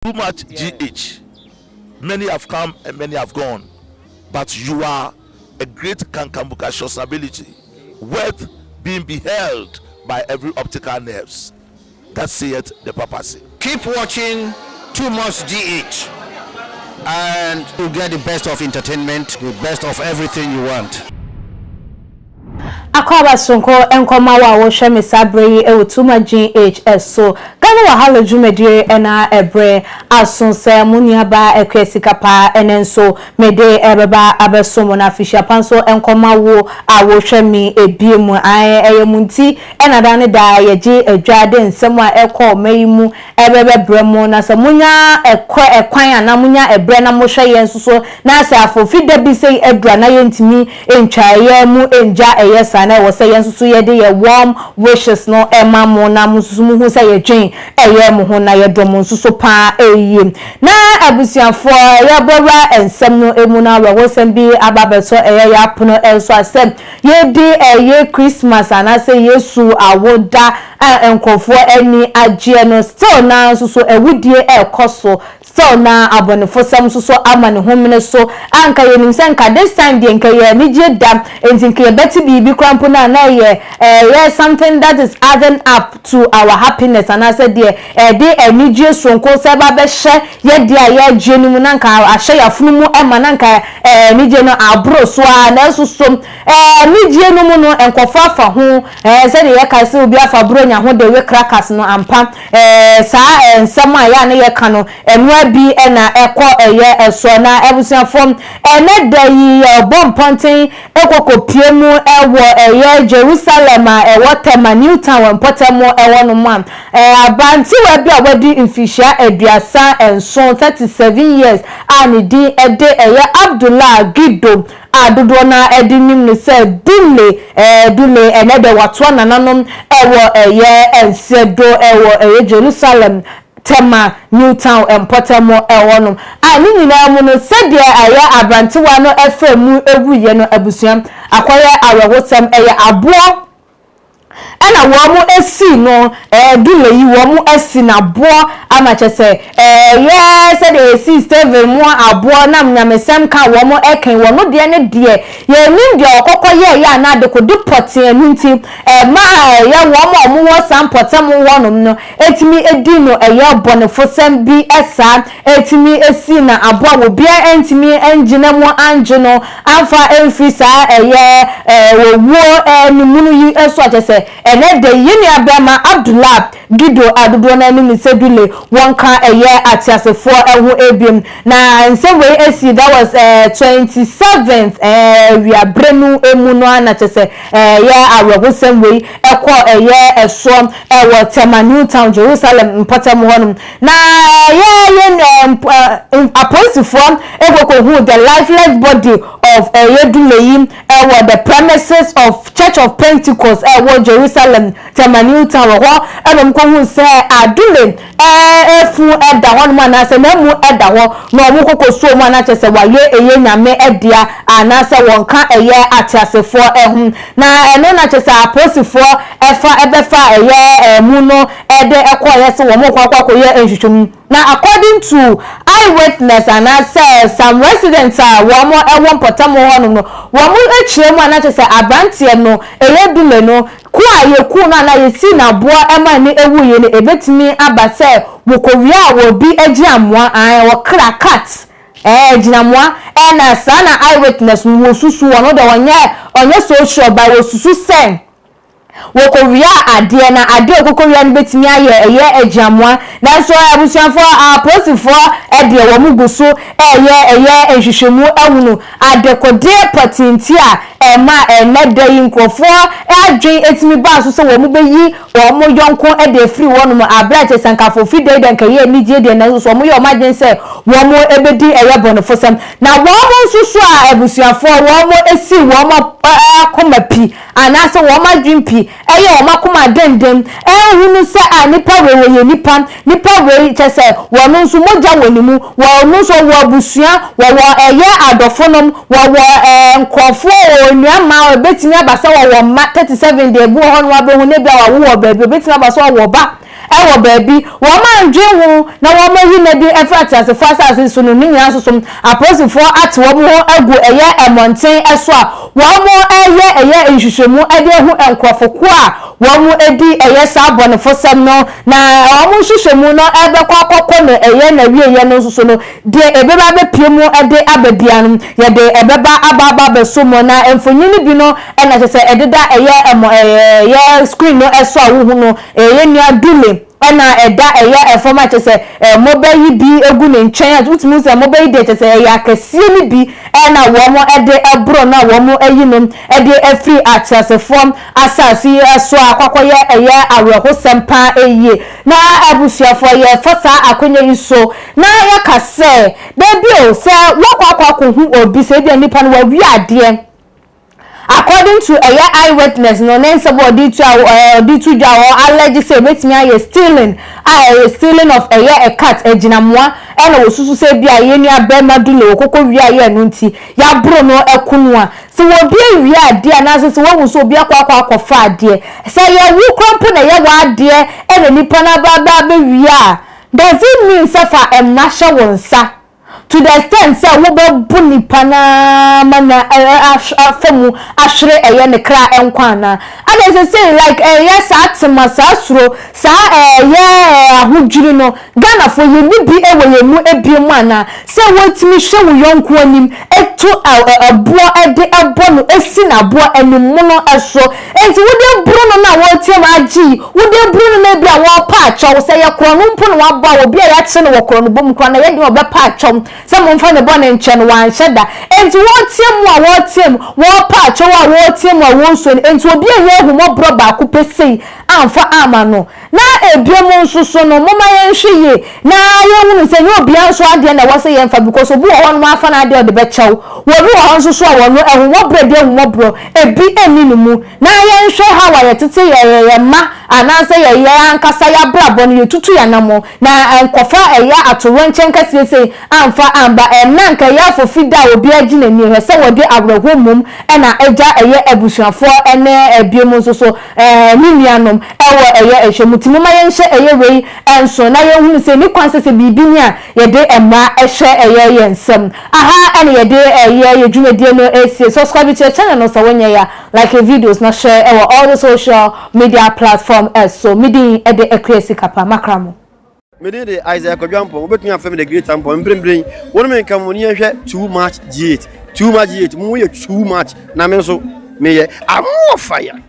Too much GH. Many have come and many have gone, but you are a great kankambuka ability, worth being beheld by every optical nerves. That saith the papacy. Keep watching Too Much GH and you get the best of entertainment, the best of everything you want. Akwaaba sonko nkɔma wo a wɔhwɛ me saa berɛ yi wɔ Tuma GH so Ghana Wahala dwumadie ɛna ɛberɛ aso sɛ mo nuaba Akua Sika Paa ɛne nso mede ɛbɛba abɛso mo no afihyiapa nso nkɔma wo a wɔhwɛ me ebie mu ɛyɛ mu nti ɛna da ne da yɛgye adwa de nsɛm a ɛkɔ ɔma yi mu ɛbɛbɛbrɛ mu na sɛ monya ɛkɔ ɛkwan anaa monya ɛbrɛ na mohwɛ yɛn nso so na sɛ afofi da bi sɛ adura na yɛntumi ntwa ɛyɛ mu ngya ɛyɛ saa na ɛwɔ sɛ yɛn nso so yɛde yɛ warm wishes no ɛma mo na mo nso so mo hu sɛ yɛdwen ɛyɛ mo ho na yɛdɔ mo nso so paa ɛyie. Na abusuafoɔ, yɛbɔwura nsɛm no emu na awerɛhosɛm bi aba abɛtɔ ɛyɛ yɛ apono ɛnso asɛm yɛdi ɛyɛ Christmas anaasɛ Yesu awoda a nkurɔfoɔ ani agyeɛ no, still na nso so awudie ɛrekɔ so, still na abɔnefosɛm nso so ama ne homene so. Anka yɛnim sɛ nka this time deɛ nka yɛ anigye da nti nka yɛbɛte biribi koraa mpo no a na ɛyɛ ɛyɛ something that is adding up to our happiness anaasɛ deɛ ɛde anigye sonko sɛ ɛba bɛhyɛ yɛdeɛ a yɛagye no mu na nka ahyɛ yɛafono mu ɛma na nka anigye no aboro so a. Nanso so anigye no mu no nkɔfo afa ho sɛdeɛ yɛka sɛ obi afa buro nya ho de we crackers no ampa. Saa nsɛm a yɛ a ne yɛka no ɛnoa bi ɛna ɛkɔ ɛyɛ ɛsoɔ. Na abusuafoɔ, ɛnɛ da yi ɔbɔ mpɔnten ɛkɔkɔpie mu ɛwɔ ɛyɛ Jerusalem a ɛwɔ Tema New Town wɔ mpɔtam ɛwɔ no mu a abantewa bi a wɔde mfihyia 37, 37 years, a ne din ɛde ɛyɛ Abdullah Gido a dodoɔ na ɛde nim ne sɛ Dule Dule, ɛnɛ de watoa nananom ɛwɔ ɛyɛ nsedo ɛwɔ ɛyɛ Jerusalem Tema New Town mpɔtam ɛwɔ no. A ne nyinaa mu no, sɛdeɛ ɛyɛ aberantewa no ɛfɛ mu ewuyɛ no, abusua, akɔyɛ awerɛhosɛm. Ɛyɛ aboɔ ɛna wɔn esi no Dule yi wɔn esi n'aboɔ ama kyɛ sɛ ɛyɛ sɛdeɛ esi Stephen mu aboɔ nam nyamesɛm ka wɔn ɛkɛn wɔn deɛ ne deɛ yɛnim deɛ ɔkɔkɔ yɛ ɛyɛ anaa adekode pɔtee no nti ɛma ɛyɛ wɔn a wɔwɔ saa mpɔtam hɔnom no etumi edi no ɛyɛ bɔnefosɛm bi. Ɛsaa etumi esi na aboa obiara ntumi ngyina mu angye no amfa mfiri saa ɛyɛ owuo ne mu no yi nso akyɛ sɛ ɛnɛ de yi nua bɛrima Abdullah Gido a dodoɔ no anim sɛ Dule wɔn ka ɛyɛ ateasefoɔ ɛho ebiem. Na nsɛm wei esi, that was 27th wiabere no emu no ana kyɛ sɛ ɛyɛ awerɛhosɛm wei ɛkɔ ɛyɛ ɛsoɔ ɛwɔ Tema New Town, Jerusalem mpɔtam hɔnom. Na ɛyɛ yɛ apolisifoɔ ekoko the lifeless body of ɛyɛ Dule yi ɛwɔ the premises of Church of Pentecost ɛwɔ Jerusalem, Tema New Town wɔ hɔ. Ɛna wɔn kɔhu sɛ Adule ɛfu ɛda hɔ nom anaasɛ n'amu ɛda hɔ na wɔn kɔkɔ so mu anakyɛ sɛ wayɛ ɛyɛ Nyame ɛdea anaasɛ wɔn ka ɛyɛ ateasefoɔ ɛho. Na ɛno na kyɛ sɛ apolisifoɔ ɛfa ɛbɛfa ɛyɛ ɛmu no ɛde ɛkɔ ɛyɛ sɛ wɔn kɔ akɔ akɔyɛ nhwehwɛmu. Na according to eyewitness anaasɛ some residents a wɔn ɛwɔ mpɔtam hɔnom no, wɔn akyerɛ mu anakyɛ sɛ aberanteɛ no ɛyɛ Dule no ko a yɛku no anaa yɛsi n'aboa ɛma ne ewu yie no, ebetumi aba sɛ wɔkɔwia a wɔbi agye amoa an wɔkra cat gyinamoa. Ɛna saa na eyewitness no wɔsusu wɔn de ɔnyɛ ɔnyɛ so sure but wɔsusu sɛ wɔkɔwia adeɛ na adeɛ a wɔkɔwia no bɛtumi ayɛ ɛyɛ agyinamoa. Nanso abusuafoɔ, apolisifoɔ ɛdeɛ wɔn gu so ɛyɛ ɛyɛ nhwehwɛmu ɛhunu adekodeɛ pɔtenti a ɛma ɛnɛ da yi nkurɔfoɔ adwen etumi baa so sɛ wɔn bɛyi wɔn yɔnko ɛde efiri wɔn abere a kyerɛ sɛ nkafo fi da yi deɛ nkɛyɛ anigye deɛ, nanso so wɔn yɛ wɔn adwen sɛ wɔn ɛbɛdi ɛyɛ bɔnefosɛm. Na wɔn nso so a abusuafoɔ wɔn esi wɔn akoma pi anaasɛ wɔn adwen pi ɛyɛ wɔn akoma denden ɛhunu sɛ a nipa wei wɔyɛ nipa, nipa wei kyɛ sɛ wɔn nso mogya wɔ ne mu, wɔn nso wɔ abusua, wɔwɔ ɛyɛ adɔfonom, wɔwɔ nkurɔfoɔ wɔ onua mmaa. Ebetumi aba sɛ wɔwɔ mma. 37 deɛ ebi wɔ hɔ no wabɛhu ne bi a wawo wɔ baabi, ebetumi aba sɛ ɔwɔ ba. wɔ baabi. Wɔn andwen ho na wɔn ayi no adi afiri ateasefoɔ asase so no, ne nyinaa nso so apolisifoɔ ate wɔn ho agu ɛyɛ mmɔnten so a wɔn reyɛ ɛyɛ nhwehwɛmu de ahu nkorɔfo ko a wɔn di ɛyɛ saa abɔnefosɛm no, na wɔn nhwehwɛmu no bɛkɔ akɔkɔ no ɛyɛ n'awieɛ no nso so no, deɛ ɛbɛba abɛpue mu de aba biara no, yɛde ɛbɛba aba aba abɛso mu. Na mfonini bi no na kyerɛ sɛ ɛdeda ɛyɛ ɛmɔ ɛyɛ screen no so a wohu no, ɛyɛ nua Dule ɛna ɛda ɛyɛ ɛfam a kyerɛ sɛ mmɔbɛ yi bi gu ne nkyɛn a wotumi hu sɛ mmɔbɛ yi deɛ kyerɛ sɛ ɛyɛ akɛseɛ no bi ɛna wɔn de ɛboro no a wɔn ayi no de afiri ateasefoɔ asase yi so a akɔ akɔyɛ ɛyɛ awerɛhosɛm paa yie. Na abusuafoɔ yɛfa saa akwanya yi so na yɛaka sɛ, dabi o, sɛ woakɔ akɔ akɔhu obi sɛ ebia nipa no wawia adeɛ, according to ɛyɛ eye witness no ne nsɛm a ɔde to a ɔde to dwa a ɔ allege sɛ ebetumi ayɛ stealing a ɛyɛ stealing of ɛyɛ a cat agyinamoa ɛna wɔsusu sɛ ebia yɛn nua bɛrima Dule wɔkɔkɔ wia yɛ no nti yɛaboro no ɛko no a, sɛ obi awia adeɛ anaasɛ sɛ woahu sɛ obi akɔ akɔ akɔfa adeɛ, sɛ ɛyɛ wo koraa mpo na ɛyɛ w'adeɛ ɛna nipa no aba aba abɛwia a, does it mean sɛ fa mmara hyɛ wo nsa to the extent sɛ wobɛbo nipa no ara ma no afa mu ahwere ɛyɛ ne kra nkwa anaa? Adɛn sesei like ɛyɛ saa tema, saa suro, saa ɛyɛ ahodwiri no Ghanafoɔ yɛnni bi wɔ yɛn mu biom anaa? Sɛ wotumi hwɛ wo yɔnko anim to ɛboɔ de bɔ no si no aboɔ animono so. Enti wode boro no na wɔreteam agye yi, wode boro no na ebia wɔrepa akyɛw. Sɛ ɛyɛ korɔno mpo na wabɔ a, obi a yɛakyere no wɔ korɔnobɔ mu koraa no, ɛyɛ den a ɔbɛpa akyɛw sɛ momfa ne bɔne nkyɛ no, wanhyɛ da. Enti wɔreteam a wɔreteam, wɔrepa akyɛw a wɔreteam a wɔresuo no, enti obi annya ahummɔborɔ baako pɛ sei amfa amma no. Na ebiom nso so no, momma yɛnhwɛ yie na yɛnhunu sɛ ɛnyɛ obiara nso adeɛ na ɛwɔ sɛ yɛmfa, because obi wɔ hɔnom afa n'adeɛ a ɔde bɛkyɛ wo, obi wɔ hɔ nso so a ɔno ahummɔborɔ deɛ ahummɔborɔ ebi nni ne mu. Na yɛnhwɛ how a yɛtete yɛn yɛn mma anaasɛ yɛn yɛn ankasa yɛn abrabɔ no, yɛtutu yɛn anammɔn na ɛnkɔfa ɛyɛ atoyerɛnkyɛm kɛseɛ sei amfa amba. Ɛnnɛ anka ɛyɛ afofida a obiara gye n'ani hwɛ sɛ wɔde awerɛhoɔ mmom na agya ɛyɛ abusuafoɔ ne ebinom nso so ne nuanom wɔ ɛyɛ ɛhwɛ mu. Nti momma yɛnhyɛ ɛyɛ wei nso na yɛnhunu sɛ ɛnni kwan sɛ sɛ biribi ni a yɛde mmara hyɛ ɛyɛ yɛn nsam. Aha na yɛde ɛyɛ yɛn dwumadie no resie. Subscribe to yɛ channel no sɛ wonyɛeɛ a, like yɛ videos na share ɛwɔ all the social media platform so. Me din de Akua Sikapa. Makra mo. Me din de Isaiah Kwadwo Ampong, wobɛtumi afrɛ me The Great Ampong. Mprempren, wo ne me nka mo ni yɛnhwɛ Too Much GH. Too Much GH, mo yɛ too much, na me nso meyɛ I'm more fire.